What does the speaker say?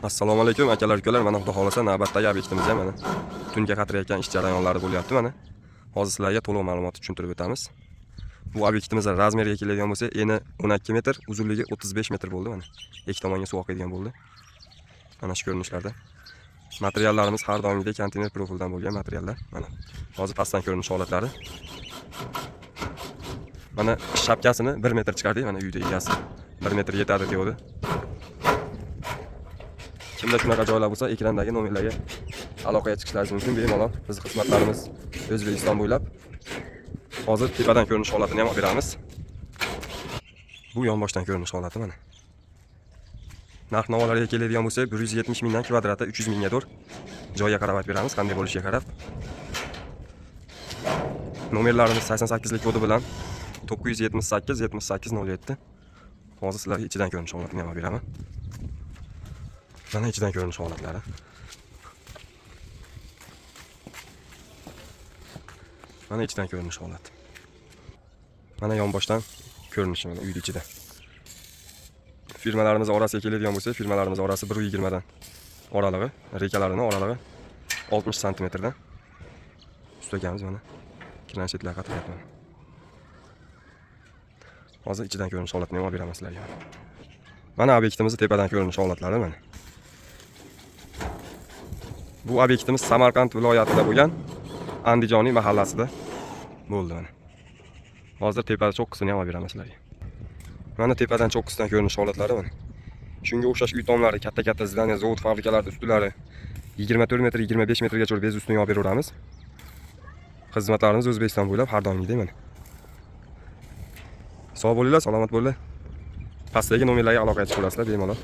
Assalomu alaykum, akalar, ukalar. Mana, xudo xohlasa, navbatdagi obyektimiz ham mana tunga qatirayotgan ish jarayonlari bo'lyapti mana. Hozir sizlarga to'liq ma'lumotni tushuntirib o'tamiz. Bu obyektimiz razmeriga keladigan bo'lsa, eni 12 metr, uzunligi 35 metr bo'ldi mana. Ikki tomonga suv oqadigan bo'ldi. Mana shu ko'rinishlarda. Materiallarimiz har doimgidek konteyner profildan bo'lgan materiallar. Mana hozir pastdan ko'rinish holatlari. Mana shapkasini 1 metr chiqardik, mana uyda egasi 1 metr yetadi deydi. Kimda shunaqa joylar bo'lsa, ekrandagi nomerlarga aloqaga chiqishlaringiz mumkin bemalol. Biz xizmatlarimiz O'zbekiston bo'ylab. Hozir tepadan ko'rinish holatini ham olib beramiz. Bu yonboshdan ko'rinish holati mana. Narx navolarga keladigan bo'lsak, 170 mingdan kvadrati 300 mingga. Joyga qarab aytib beramiz, qanday bo'lishiga qarab. Nomerlarimiz 88 lik kodi bilan 978 78 07. Hozir sizlarga ichidan ko'rinish holatini ham olib beraman. Mana ichidan ko'rinish holatlari. Mana ichidan ko'rinish holati. Mana yonboshdan ko'rinishi mana uyni ichida. Firmalarimiz orasiga keladigan bo'lsak, firmalarimiz orasi 1.20 dan oralig'i, rekalarini oralig'i 60 santimetrdan. Ustakamiz mana planshetlar qatiryapti mana. Hozir ichidan ko'rinish holatini ham olib beraman sizlarga. Mana obyektimizni tepadan ko'rinish holatlari mana. Bu obyektimiz Samarqand viloyatida bo'lgan Andijoniy mahallasida bo'ldi mana. Hozir tepada cho'qqisini ham olib beraman sizlarga. Mana tepadan cho'qqisidan ko'rinish holatlari mana. Shunga o'xshash uy tomlari, katta-katta здания, zavod, fabrikalarning ustilari 24 metr, 25 metrgacha bez ustun olib beraveramiz. Xizmatlarimiz O'zbekiston bo'ylab har doimgidek mana. Sog' bo'linglar, salomat bo'linglar. Pastdagi nomerlarga aloqaga chiqaverasizlar bemalol.